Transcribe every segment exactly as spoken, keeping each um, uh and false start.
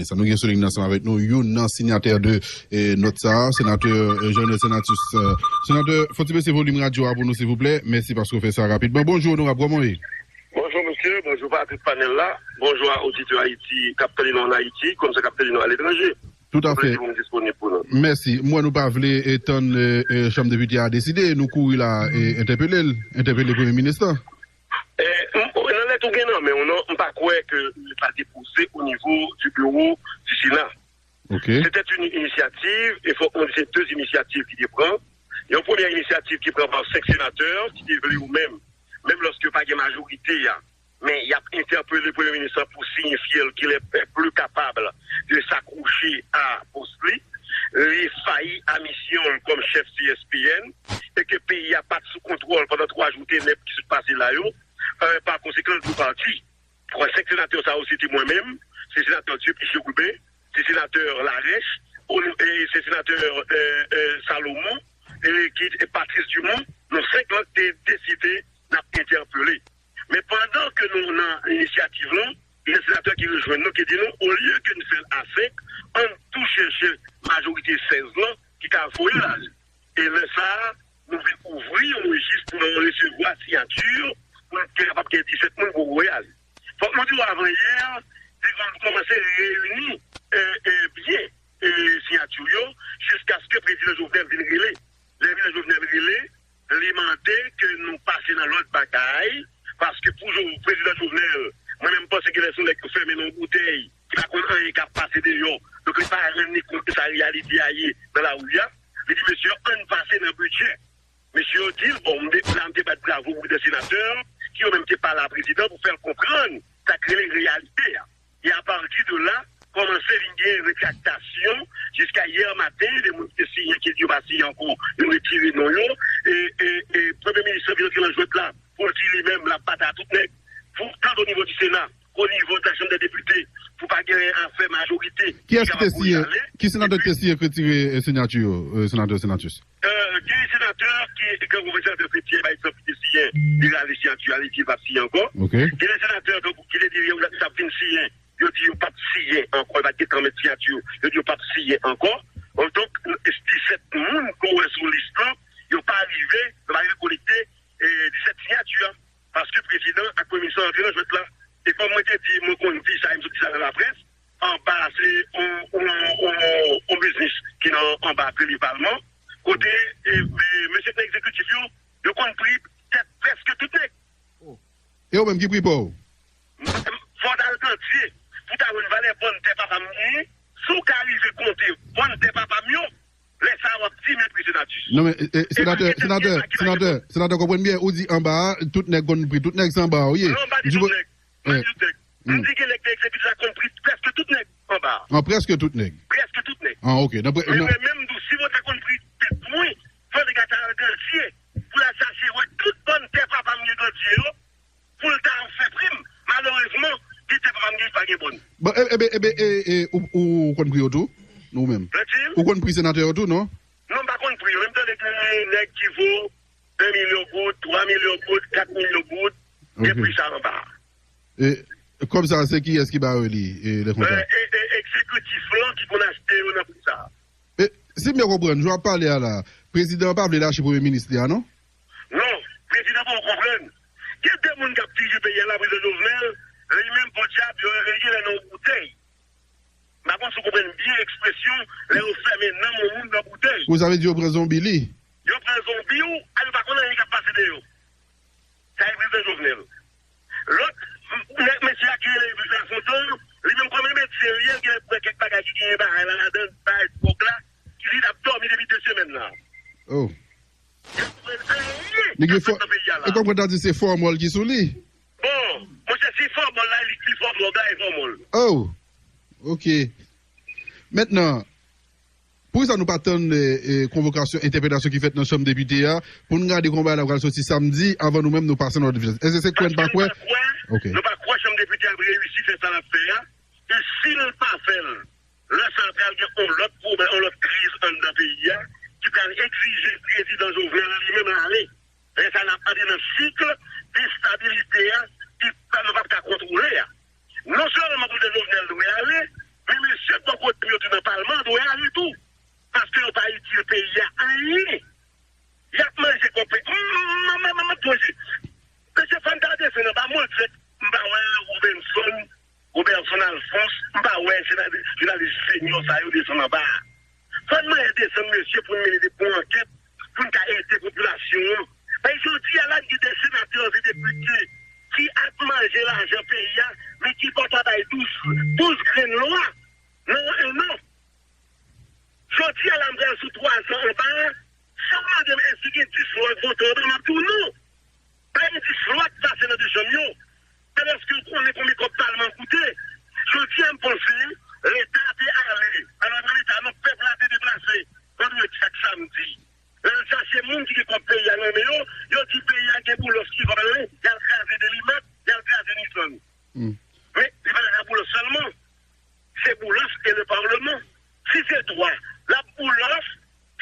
Sa nou gen sou liy nan ansanm avèk nou, youn nan sinyatè de eh, nòt sa a, senatè eh, Jeannel Senatus. Eh, senatè, fò ti bese volim radyo a pou nou, silvouplè. Mèsi paske w fè sa rapidman. Bonjou, onorab, kòman w ye? Bonjou, mesye. Bonjou pa tout panèl la. Bonjou a oditè Ayiti k ap tande nou ann Ayiti, kòm sa k ap tande nou aletranje. Tout à fait. Mèsi. M wè nou pa vle eh, tann eh, eh, Chanm Depite a deside. Nou kouri la eh, entèpele l, entèpele Premye Minis la. Eh, m- nan lèt ou gen nan men w nan, m pa kwè ke lèt la depoze o nivo du bureau du Sénat. Ok. Se te yon inisyativ, e fòk mwen di se de inisyativ ki te pran. Yon premyè inisyativ ki pran pa senk senatè ki te vle yo menm, menm lòske pa gen majorite a, men y ap entèpele Premye Minis lan pou siyifye l ke le peuple capable de s'accrocher à post li, li fayi a misyon l kòm chèf C S P N, e ke peyi a pa t sou kontwòl pandan twa jou tenèb ki sot pase la yo, eh, pa konsekan, l dwe pati. Senk senatè sa yo, se te mwen menm, se senatè Dieuplé Chérubin, se senatè Larèche, e se senatè eh, eh, Salomon, e ki e Patrice Dumont, nou senk lan te deside n ap entèpele. Men pandan ke nou nan inisyativ lan, gen senatè ki rejwenn nou, ki di nou, olye ke n fè l a senk, ann tou chèche majorite sèz lan ki ka voye l ale. E lè sa a, nou vin ouvri yon rejis pou nou resevwa siyati pou nou te kapab gen disèt moun pou voye ale. Fòk nou di w avan yè, te kòmanse reyini eh, eh, byen eh, siyati yo jiskaske prezidan Jovenel vin rele. Lè prezidan Jovenel rele, li mande ke nou pase nan lòt bagay, paske pou Jo- prezidan Jovenel, mwen menm m panse genlè se yon nèg yo fèmen nan yon boutèy, ki pa konn anyen k ap pase deyò. Donk li pa rann li kont de sa reyalite a ye nan lari a. Li di, mesye, ann pase nan bidjè. Mesye yo di l, bon, m te, la m te bat bravo pou de senatè ki yo menm te pale a prezidan pou fè l konprann sa k rele reyalite a. E apati de la, kòmanse vin gen retraktasyon. Jiska yè maten, de moun ki te siyen, ki di yo pa siyen ankò, yo retire non yo. E, e, e premye minis lan vin antre nan jwèt la pou l di li menm l ap batay a tout nèg, pou, tant au niveau du Sénat, au niveau de la Chambre des députés, pou pa gen afè majorite. Kiyès ki te siyen? Ki senatè ki te siyen k retire eh, siyati yo, eh, senatè Senatus? Euh, gen senatè ki, ke konvensan de Fetye, pa egzanp, ki te siyen, li rale siyati a, li di l p ap siyen ankò. Ok. Gen de senatè ke, ki te di yo t ap vin siyen, yo di yo p ap siyen ankò, yo pa t gentan met siyati yo, yo di yo p ap siyen ankò. Donk, disèt moun ke w wè sou lis lan, yo pa rive, yo pa rive kolekte eh, disèt siyati a. Paske prezidan ak premye minis lan antre nan jwèt la. E kòm mwen te di, mwen konn di sa, e m sot di sa nan laprès, anba se on, on, on, on biznis ki nan anba atelier palman, kote e, e, mesye k nan egzekitif yo, yo konn pri tèt prèske tout nèg. E ou menm ki pri pa w? Fò w t al gantye pou w ta jwenn valè bòn tè papa m genyen. Si w ka rive konte bòn tè papa m yo, lè sa a w ap di mèt Renatus. Non, men, e, e, senatè, senatè, senatè, senatè, konprann byen, ou di anba a, tout nèg konn pri, tout nèg se anba a ou ye. Non, m pa di tout nèg. M pa di tout nèg. M di gen nèg nan egzekitif la konn pri prèske tout nèg anba a. An, prèske tout nèg. Prèske tout nèg. An, ok. Nan pre- E nan- mwen menm, m di w, si mwen ta konn pri tèt mwen, fò nèg la ta al gantye pou l al chache wè tout bòn tè papa m gen gantye yo, pou l ta fè pri m. Malerezman, gen tè papa m gen pa gen bòn. Bon, e, ebe, ebe, e, e, ou, ou konn pri yo tou? Ou menm? Ou konn pri senatè yo tou, non? Non, m pa konn pri yo. Men m tande gen nèg ki vo de milyon goud, twa milyon goud, kat milyon goud, gen pri sa anba a. E kòb sa, se kiyès ki ba yo li, e, lè konsa? E, e, egzekitif lan ki konn achte yo nan pri sa. E, si m byen konprann, jan w ap pale a la, prezidan an pa vle lache premye minis li a, non? Non, prezidan poko konprann. Gen de moun k ap dirije peyi a la, prezidan Jovenel, li menm, podyab, yo rele li nan yon boutèy. M pa konn si w konprann byen ekspresyon, lè yo fèmen nanm yon moun nan boutèy. Ou sa vle di yo pran zonbi li? Yo pran zonbi w, a yo pa konn anyen k ap pase deyò. Sa e prezidan Jovenel. Lòt, m- m- mesye a ki rele Lafontan, li menm kòm li medsen li ye, li gen wè kèk bagay ki genyen bagay la ladan, bagay dwòg la, ki li t ap dòmi depi de semèn la. Oh. Li gen fò- nan peyi a la. E kòm kòm ta di se fòmòl ki sou li. Bon, monchè, si fòmòl la, li pli fò dwòg la, e fòmòl. Oh, ok. Mentnan, poukisa nou pa tann eh, eh, konvokasyon, entèpelasyon ki fèt nan Chanm Depite a, pou n gade kòman bagay la pral soti samdi, avan nou menm nou pase nan lòt vitès? Èske se kwè n pa kwè? Paske nou pa kwè, ok, nou pa kwè Chanm Depite ap reyisi fè sa l ap fè a. E si l pa fè l, lè sa a pral gen yon lòt pwoblèm, yon lòt kriz anndan peyi a, ki pral egzije prezidan Jovenel li menm ale. Lè sa a, n ap antre nan sik destabilite a, ki pa- nou p ap ka kontwole a. Non sèlman prezidan Jovenel dwe ale, men jounalis senyò sa yo desann anba a. Fò n mande desann mesye pou n mennen de bon ankèt, pou n ka ede popilasyon an. Paske jodi a la, gen de senatè e depite ki ap manje lajan peyi a, men ki pa ta bay douz, douz grenn lwa nan en an. Jodi a la, m pral sou twa zan anba a. Si w mande m èske gen dis lwa k vote anba, m ap di w non. Pa gen dis lwa k pase nan de chanm yo. Alòske w konnen konbyen kòb palman koute. Jodi a, m panse Leta te ale. Alò, nan Leta, non, pèp la te deplase vandredi ak samdi. L al chache moun ki gen kòb peyi a nan men yo. Yo di peyi a gen Boulos ki vòlè, y al kraze Delimat, y al kraze Nissan. Men, li pa ta ka Boulos sèlman. Se Boulos e le Parlement. Si se twa, l ap Boulos,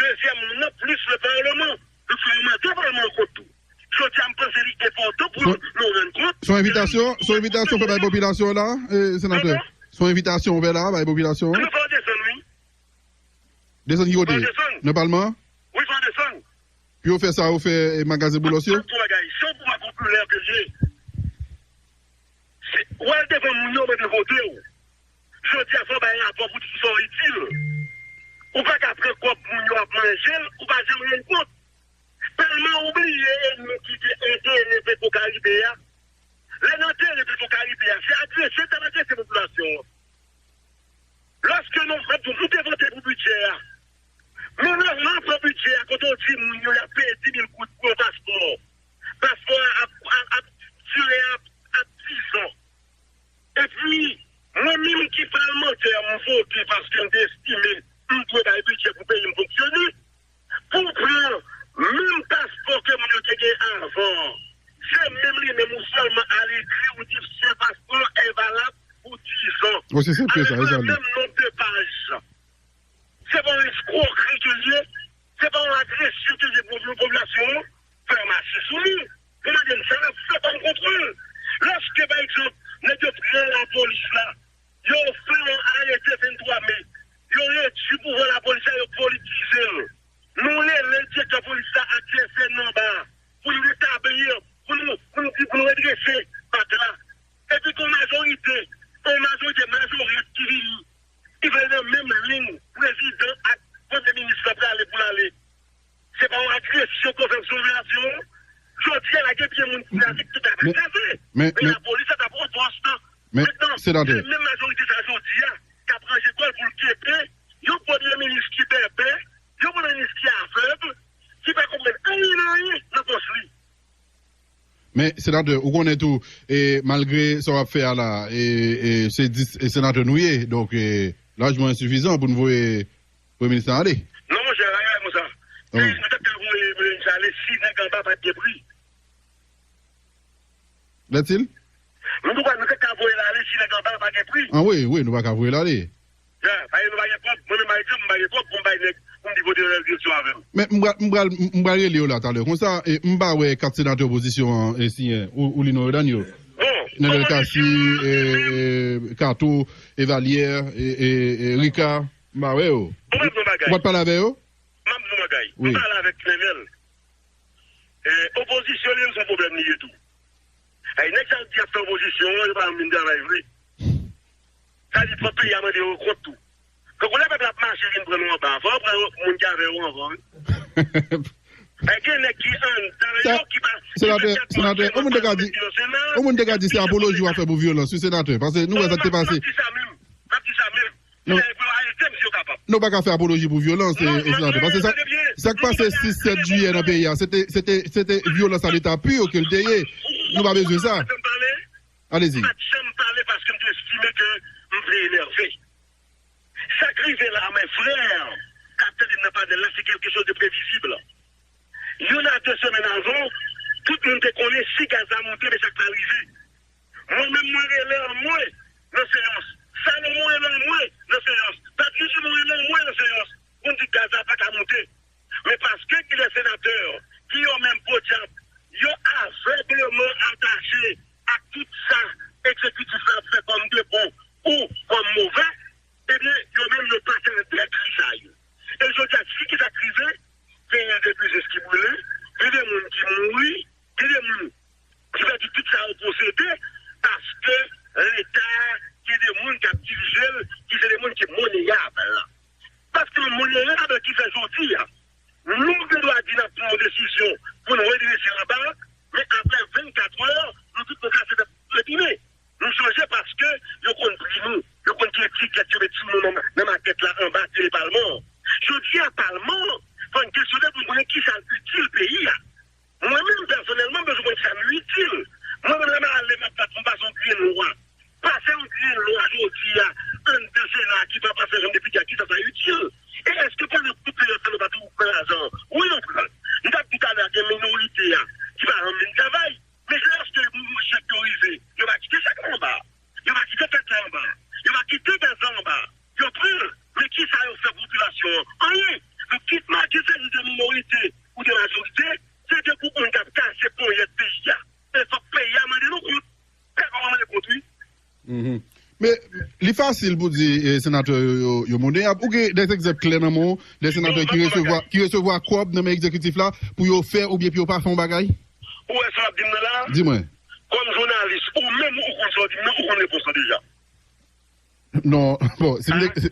dezyèm moun nan, plis le Parlement. Donk, fò yo mande Palman an kont tou. Jodi a, m panse li enpòtan pou nou rann kont. Se yon envitasyon, se yon envitasyon fè bay popilasyon la, e, senatè? Se yon envitasyon ou fè la bay popilasyon an? Desann, wi. Desann ki kote? Nan Palman an? Wi, fò desann. Pou yo fè sa yo fè, e, magazen Boulos yo? Yon bagay, se yon pouvwa popilè ke l ye. Se, w al devan moun yo, mande vote w. Jodi a, fò w bay rapò pou di sa w itil. Ou pa ka pran kòb moun yo ap manje l, ou pa janm rann kont. Tèlman ou bliye e nou ki te antere Petwokaribe a. Lè n antere Petwokaribe a, se agrese n t ap agrese popilasyon an. Lòske nou, nou te vote pou bidjè a, nou nan, nan pran bidjè a, kote w di moun yo y ap peye dis mil goud pou yon paspò. Paspò a ap, ap, ap dire ap, ap dizan. Epi, mwen menm ki palmantè, m vote paske m te estime m dwe bay bidjè pou peyi m fonksyone. Pou pran menm paspò ke moun yo te gen avan an, se menm li menm ou sèlman al ekri, ou di se paspò envalab pou dizan. O, se senp ke sa, e sa l ye. Avèk le menm nonb de paj. Se pa yon eskwokri ke l ye, se pa yon agresyon ke l ye pou popilasyon an, fè yo mache sou li. Pou mande m sa l ap fè, pa m konprann. Lòske, pa egzanp, nèg yo pran lapolis la, yo fè yon arete venntwa me, yo redui pouvwa lapolis la, yo politize l. Nou rele direktè polis la ak D S N anba a pou nou retabli, pou nou, pou nou, pou nou redrese bak la. Epi gon majorite, yon majorite majorit ki vini, ki vle nan menm liy prezidan ak premye minis la prale pou l ale. Se pa yon agresyon ke w fè sou popilasyon an. Jodi a la, gen pye moun ki avèk tout ap kraze. Men, men, men lapolis la t ap pran pòs. Men, mentnan, senatè, se menm majorite sa jodi a k ap ranje kò l pou l kenbe yon premye minis ki bèbè, yon premye minis ki avèg, ki pa konprann anyen nan anyen nan pòs li. Men, senatè, ou konnen tou, e, malgre sa w ap fè a la, e, e, se dis, e, senatè nou ye, donk, e, lajman ensifizan pou n voye premye minis la ale. Non, monchè, bagay konsa. Wi. Nou te ka voye premye minis la ale si nèg anba pa t gen pri. Lètil? Nou, nou pa, nou te ka voye l ale si nèg anba pa gen pri. An wi, wi, nou pa ka voye l ale. Ya, paske nou pa gen kòb. Mwen menm, pa egzanp, m pa gen kòb pou m bay nèg, pou m di vote nan direksyon avè m. Men m pral, m pral, m pral rele yo la talè. Konsa, e, m pa wè kat senatè opozisyon an, e, siyen. Ou, ou li non yo, Daniel? Bon, Nenel Cassy, e, e, Kato, Evalière, e, e, e, Rika, m pa wè yo. Ou pa t pale avè yo? M ap di yon bagay. Wi. M pale avèk Nenel. E, opozisyon li menm se yon pwoblèm li ye tou. Ay, nèg sa yo di y ap fè opozisyon an, yo pa janm vin travay vre. Sa di fò peyi a mande yo kont tou. Tankou lè pèp la ap mache vin pran nou anba, fò yo pran moun ki avè yo anvan, wi. Ay, gen nèg ki anndan yo ki pa, senatè, senatè, yon moun te ka di, yon moun te ka di se apoloji w ap fè pou vyolans, wi, senatè, paske nou wè sa k te pase. M ap di sa menm, m ap di sa menm. Non. Yo arete m si yo kapab. Nou pa ka fè apoloji pou vyolans, e, e senatè. Paske sa, sa k pase sis, sèt jiyè nan peyi a, se te, se te, se te vyolans a leta pi ke l te ye. Nou pa bezwen sa. Alezi. M pa t janm pale paske m te estime ke m te enève. Sa k rive la, mes frères, k ap tande m nan panèl la, se quelque chose de prévisible. Youn a de semèn avan, tout moun te konnen si gaz la monte, men sa k pral rive. Mwen menm, mwen rele anmwe nan seyans. Salomon rele anmwe nan seyans. Patrice Dumont rele anmwe nan seyans. Pou n di gaz la pa ka monte. Men paske gen de senatè ki yo menm podyab, yo avègleman atache ak tout sa egzekitif la ap fè kòm de bon ou kòm move, ebyen, yo menm yo pa tande kri sa yo. E jodi a, si ki sa k rive, genyen de biznis ki brile, gen de moun ki mouri, gen de moun ki pèdi tout sa yo posede, paske Leta a, gen de moun k ap dirije l, moun ki moneyab. Paske moneyab ki fè jodi a, nou gen dwa di n ap pran yon desizyon pou n redrese anba, men apre vennkat è, nou tout nou kase tèt nou retounen. Nou chanje paske yo konn pri nou, yo konn ki etikèt yo met sou nou nan, nan makèt la anba tele palman an. Jodi a, palman an, fò n kesyone pou n konnen kisa l itil peyi a. Mwen menm, pèsonèlman, m bezwen konn sa m itil. Mwen menm, lè m ale, m ap bat pou m pase yon grenn lwa. Pase yon grenn lwa jodi a, anndan Sena ki pa pase janm depite a, kisa sa itil? E èske pandan tout peryòd sa, nou pa toujou pran lajan an? Wi, nou pran l. M t ap di talè a, gen minorite a ki pa janm vin travay. Men se èske moun chèk yo rive, yo pa kite chèk la anba a? Yo pa kite tèt la anba a? Yo pa kite bèz la anba a? Yo pran l. Men kisa yo fè pou popilasyon an? Anyen. Donk, kit malgre se de minorite ou de majorite, se de gwoup moun k ap kase ponyèt peyi a. E fòk peyi a mande nou kont. Pèp ap mande kont, wi. Mhm. Men li fasil pou di, eh, senatè yo, yo, yo moneyab. Ou gen de egzanp klè nan men w, de senatè ki resevwa, ki resevwa kòb nan men egzekitif la pou yo fè oubyen pou yo pa fè yon bagay? Ou wè sa w ap di m nan la? Di mwen. Kòm jounalis, ou menm ou konn sa w di m nan, ou konn repons lan deja. Non, bon, si m te, si,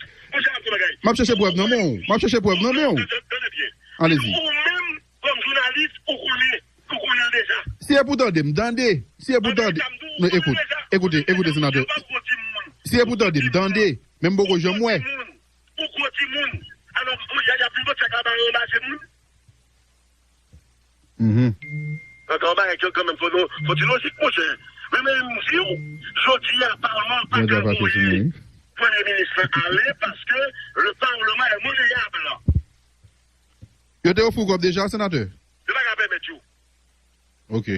m ap chèche prèv nan men w. M ap chèche prèv nan men w. Tande, tande byen. Alezi. Ou menm, kòm jounalis, ou konnen, ou konnen l deja. Si e pou tande m, tande. Si e pou tande. Non, ekout, ekoute, ekoute, senatè. Si e pou tande m, tande. Men m poko janm wè. Ou gwo timoun. Alò, y a, y a vin bòt chak la ba yo anba je moun. Mhm. Antan anba yo kanmenm, fò nou, fò ti lojik, monchè. Men, men, m di w, jodi a, palman an pa ka voye premye minis lan ale paske le parlement est moneyab. Yo te ofri w kòb deja, senatè? Yo pa ka pèmèt yo. Ok.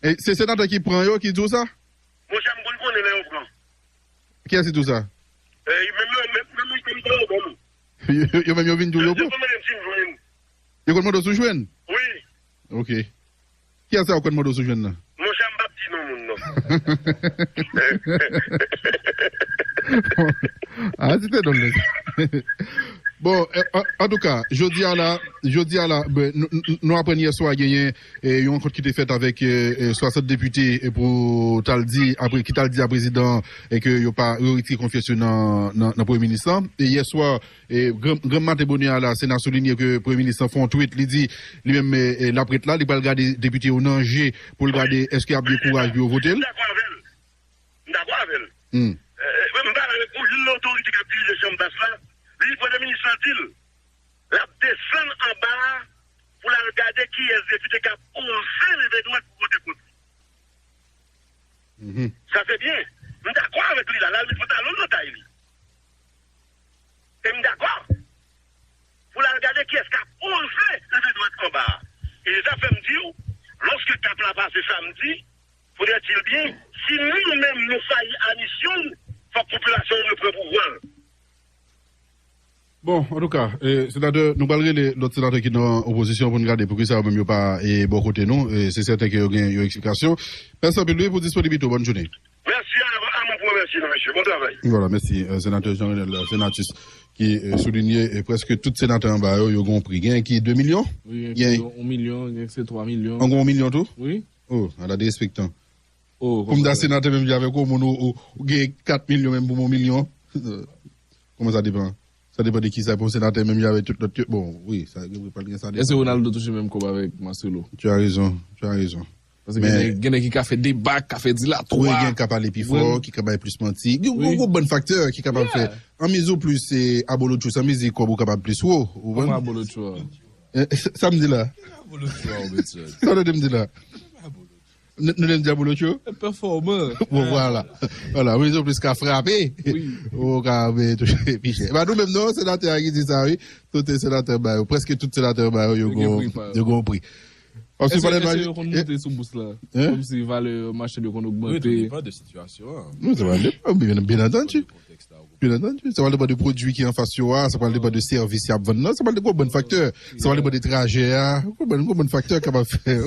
E se senatè ki pran yo ki di w sa? Monchè, m konn konnen lè yo pran. Kiyès ki di w sa? E, menm yo, menm, menm, menm, menm yo ban nou. Yo, yo, yo menm yo vin di w yo pran? Yo konn mande m si m jwenn. Yo konn mande w si w jwenn? Wi. Ok. Kiyès sa yo konn mande w si w jwenn nan? Monchè, m p ap di non moun nan. Ah, ti te dòl. Bon, eh, an, antouka, jodi a la, jodi a la, ben, nou, nou, nou aprann yè swa genyen, eh, yon rankont ki te fèt avèk, eh, eh, swasant depite, eh, pou t al di, apre, ki t al di a prezidan, eh, ke yo pa, yo retire konfyans yo nan, nan, nan premye minis lan. E yè swa, eh, gran, gran maten bonè a la, Sena soulinye ke premye minis lan fè yon tweet, li di, li menm, eh, eh, l ap ret la, li pral gade depite yo nan je pou l gade èske y ap gen kouraj pou yo vote l. M dakò avè l. M dakò avè l. Hmm. Eh, eh, m pale avèk yon, youn nan otorite k ap dirije chanm bas la. Li di premye minis lan di l, l ap desann anba a pou l al gade kiyès depite k ap oze leve dwèt pou vote kont li. Mhm. Sa se byen. M dakò avèk li la, l al met pantalon l nan tay li. E m dakò. Pou l al gade kiyès k ap oze leve dwèt anba a. E se sa fè m di w, lòske kap la pase samdi, faudrait-il bien, si nou menm nou fayi a misyon n, fòk popilasyon an repran pouvwa l. Bon, antouka, eh, senatè, nou pral rele lòt senatè ki nan opozisyon pou n gade poukisa yo menm yo pa, eh, bò kote nou. Eh, se sèten ke yo gen yon eksplikasyon. Mèsi anpil, wi, pou disponiblite w. Bòn jounen. Mèsi a, a mwen pou remèsye nou, mesye. Bon travay. Vwala, mèsi, eh, senatè Jean Renel Senatus, ki, eh, soulinye, eh, prèske tout senatè anba yo, yo gen yon pri. Gen ki de milyon? Wi, gen yon milyon, gen ki se twa milyon. An gen yon milyon tou? Wi. Oh, ala derespektan. Oh, pou m ta senatè menm jan avèk ou, moun ou, ou, ou gen kat milyon menm pou m yon milyon. Kòman sa depann? Sa depann de kisa, pou yon senatè menm jan avèk tout lòt yo. Bon, wi, sa gen, wi, pral gen sa depann. Èske Ronaldo touche menm kòb avèk Marcelo? Tu as raison, tu as raison. Paske gen nèg, gen nèg ki ka fè deba, ki ka fè dilatwa. Wi, gen ka pale pi fò, ki ka bay plis manti. Gen gwo, gwo bann faktè ki kapab fè. An mize w plis, se abolotcho, sa mize kòb ou kapab plis wo. Ou konprann? Abolotcho. Eh, sa m di la? Abolotcho, abolotcho. Sa w tande m di la? Nou, nou te m di abolotcho? Pèfòman. Bon, vwala. Vwala, wi, yo plis ka frape. Wi. Ou ka, men, touche pi chè. Ba, nou menm, non, senatè a ki di sa, wi. Tout senatè ba yo, prèske tout senatè ba yo, yo gen, yo gen pri. Èske, èske yo konn monte sou bous la? Hein? Kòmsi valè machann yo konn ogmante? Wi, tout depann de sitiyasyon an. Non, sa va depann, byen, byen antandi. Byen antandi, sa va depann de pwodui ki anfas yo a, sa va depann de sèvis y ap vann nan, sa va depann de gwo bann faktè, sa va depann de trajè a, gwo bann, gwo bann faktè kapab fè.